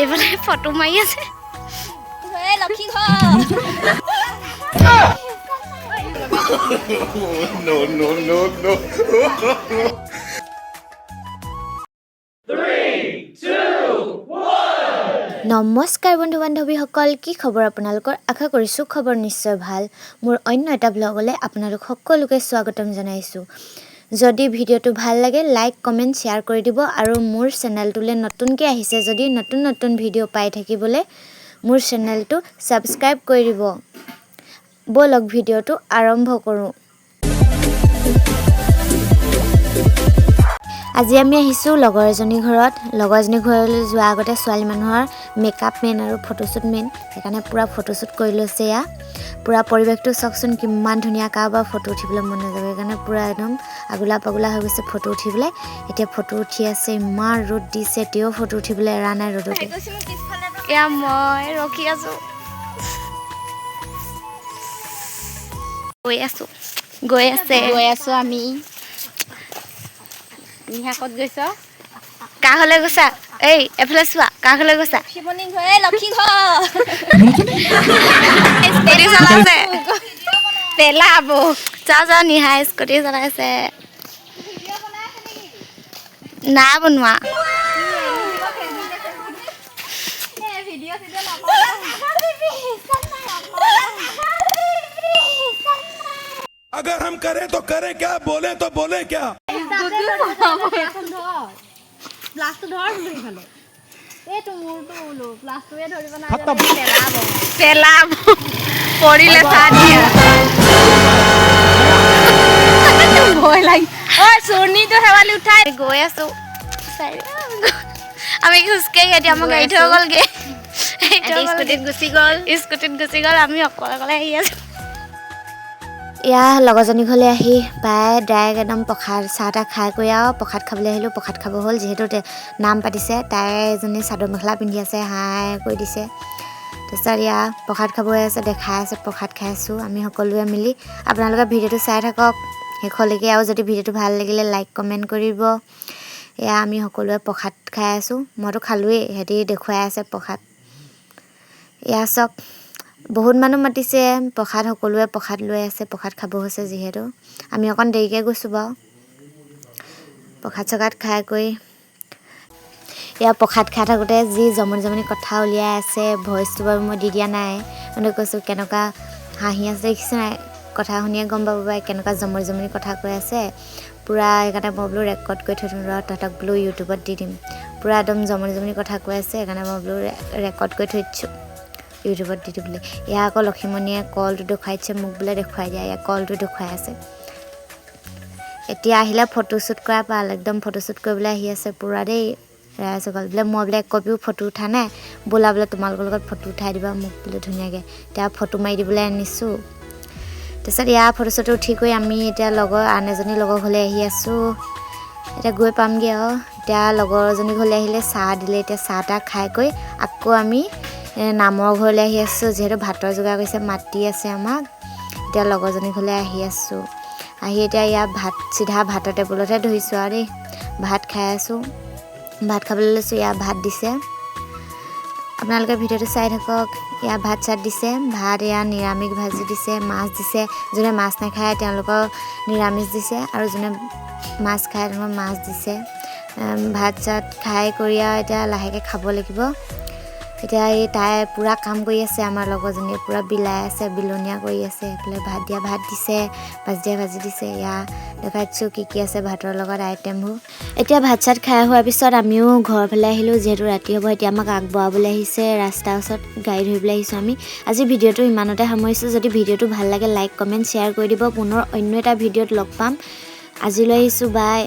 এইফালে ফটো মাৰি আছে। লক্ষী ঘৰ। No, no, no, no. নমস্কাৰ বন্ধু বান্ধৱীসকল, কি খবৰ আপোনালোকৰ? আশা কৰিছোঁ খবৰ নিশ্চয় ভাল। মোৰ অন্য এটা ব্লগলৈ আপোনালোক সকলোকে স্বাগতম জনাইছোঁ। যদি ভিডিঅ'টো ভাল লাগে, লাইক, কমেণ্ট, শ্বেয়াৰ কৰি দিব আৰু মোৰ চেনেলটোলৈ নতুনকৈ আহিছে যদি নতুন নতুন ভিডিঅ' পাই থাকিবলৈ মোৰ চেনেলটো ছাবস্ক্ৰাইব কৰি দিব। ব'লক, ভিডিঅ'টো আৰম্ভ কৰোঁ। আজি আমি আহিছোঁ লগৰ এজনীৰ ঘৰত। লগৰ এজনীৰ ঘৰলৈ যোৱাৰ আগতে ছোৱালী মানুহৰ মেকআপ মেইন আৰু ফটোশ্বুট মেইন, সেইকাৰণে পূৰা ফটোশ্বুট কৰি লৈছে। এয়া পূৰা পৰিৱেশটো চাওকচোন কিমান ধুনীয়া, কাৰোবাৰ ফটো উঠিবলৈ মন নাযাব, সেইকাৰণে পূৰা একদম আগোলা পাগোলা হৈ গৈছে ফটো উঠিবলৈ। এতিয়া ফটো উঠি আছে, ইমান ৰ'দ দিছে, তেওঁ ফটো উঠিবলৈ এৰা নাই ৰ'দতে। এয়া মই ৰখি আছোঁ, গৈ আছোঁ, গৈ আছে, গৈ আছোঁ আমি। নিহা ক'ত গৈছ? কাষলৈ গৈছা? এই এফালে চোৱা, কাষলৈ গৈছা? লক্ষী ঘৰ। স্কুটি চলাইছে। পেলাব। যা যা, নিহাই স্কুটি চলাইছে। নাই বনোৱা। अगर हम करें तो करें क्या, बोले तो बोले क्या। প্লাছটো ধৰ বোলো ইফালে। এইটো মোৰটো বোলো প্লাছটোৱে ধৰিব নাই। পেলাব, পৰিলে চাহ দিয়া। ভয় লাগে ঐ, চুৰ্ণিটো শেৱালি উঠাই। গৈ আছো, আমি খোজকাঢ়ি। এতিয়া আমাৰ গাড়ী থৈ গ'লগে, স্কুটিত গুচি গ'ল, স্কুটিত গুচি গ'ল। আমি অকলে অকলে আহি আছো। এয়া লগৰজনী ঘৰলৈ আহি পাই ডাইৰেক্ট একদম প্ৰসাদ চাহ তাহ খাই কৰি আৰু প্ৰসাদ খাবলৈ আহিলোঁ। প্ৰসাদ খাব হ'ল, যিহেতু নাম পাতিছে, তাই এজনী চাদৰ মেখেলা পিন্ধি আছে, হাই কৰি দিছে। তাৰপিছত এয়া প্ৰসাদ খাব হৈ আছে, দেখাই আছে, প্ৰসাদ খাই আছোঁ আমি সকলোৱে মিলি। আপোনালোকে ভিডিঅ'টো চাই থাকক শেষলৈকে, আৰু যদি ভিডিঅ'টো ভাল লাগিলে লাইক, কমেণ্ট কৰিব। এয়া আমি সকলোৱে প্ৰসাদ খাই আছোঁ, মইতো খালোঁৱেই, সিহঁতি দেখুৱাই আছে প্ৰসাদ। এয়া চাওক, বহুত মানুহ মাতিছে প্ৰসাদ, সকলোৱে প্ৰসাদ লৈ আছে, প্ৰসাদ খাব হৈছে যিহেতু। আমি অকণ দেৰিকৈ গৈছোঁ বাৰু। প্ৰসাদ চসাদ খাই কৰি এয়া প্ৰসাদ খাই থাকোঁতে যি জমনি জমনি কথা উলিয়াই আছে, ভইচটো বাৰু মই দি দিয়া নাই, মানে কৈছোঁ কেনেকুৱা হাঁহি আছে দেখিছে নাই, কথা শুনিয়ে গম পাব পাৰে কেনেকুৱা জমনি জমনি কথা কৈ আছে পূৰা। সেইকাৰণে মই বোলো ৰেকৰ্ড কৰি থৈ দিওঁ ৰ, তহঁতক বোলো ইউটিউবত দি দিম। পূৰা একদম জমনি জমনি কথা কৈ আছে, সেইকাৰণে মই বোলো ৰেকৰ্ড কৰি থৈ দিছোঁ ইউটিউবত দি দিবলৈ। এয়া আকৌ লক্ষীমণিয়ে কলটো দেখুৱাই দিছে মোক, বোলে দেখুৱাই দিয়া, এয়া কলটো দেখুৱাই আছে। এতিয়া আহিলে ফটোশ্বুট কৰা পাল, একদম ফটোশ্বুট কৰিবলৈ আহি আছে পূৰা দেই ৰাইজসকল। বোলে মই বোলে এককপিও ফটো উঠা নাই, বোলা বোলে তোমালোকৰ লগত ফটো উঠাই দিবা মোক বোলে ধুনীয়াকৈ। এতিয়া ফটো মাৰি দিবলৈ আনিছোঁ। তাৰপিছত এয়া ফটো চটো উঠি কৰি আমি এতিয়া লগৰ আন এজনী লগৰ ঘৰলৈ আহি আছোঁ, এতিয়া গৈ পামগৈ আৰু। এতিয়া লগৰজনী ঘৰলৈ আহিলে চাহ দিলে, এতিয়া চাহ তাহ খাই কৰি আকৌ আমি নামৰ ঘৰলৈ আহি আছোঁ, যিহেতু ভাতৰ যোগাৰ কৰিছে, মাতি আছে আমাক। এতিয়া লগৰজনী ঘৰলৈ আহি আছোঁ, আহি এতিয়া ইয়াত ভাত চিধা ভাতৰ টেবুলতহে ধৰিছোঁ আৰু দেই, ভাত খাই আছোঁ, ভাত খাবলৈ লৈছোঁ। ইয়াত ভাত দিছে, আপোনালোকে ভিডিঅ'টো চাই থাকক। ইয়াত ভাত চাত দিছে, ভাত এয়া নিৰামিষ ভাজি দিছে, মাছ দিছে। যোনে মাছ নাখায় তেওঁলোকক নিৰামিষ দিছে, আৰু যোনে মাছ খায় তেওঁলোকক মাছ দিছে। ভাত চাত খাই কৰি আৰু এতিয়া লাহেকৈ খাব লাগিব। এতিয়া এই তাই পূৰা কাম কৰি আছে, আমাৰ লগৰজনীয়ে পূৰা বিলাই আছে, বিলনীয়া কৰি আছে। এইফালে ভাত দিয়া ভাত দিছে, ভাজি দিয়া ভাজি দিছে। এয়া দেখাই দিছোঁ কি কি আছে ভাতৰ লগত আইটেমবোৰ। এতিয়া ভাত চাত খাই হোৱাৰ পিছত আমিও ঘৰৰ ফালে আহিলোঁ, যিহেতু ৰাতি হ'ব। এতিয়া আমাক আগবঢ়াবলৈ আহিছে, ৰাস্তাৰ ওচৰত গাড়ী ধৰিবলৈ আহিছোঁ আমি। আজি ভিডিঅ'টো ইমানতে সামৰিছোঁ। যদি ভিডিঅ'টো ভাল লাগে লাইক, কমেণ্ট, শ্বেয়াৰ কৰি দিব। পুনৰ অন্য এটা ভিডিঅ'ত লগ পাম। আজিলৈ আহিছোঁ, বাই।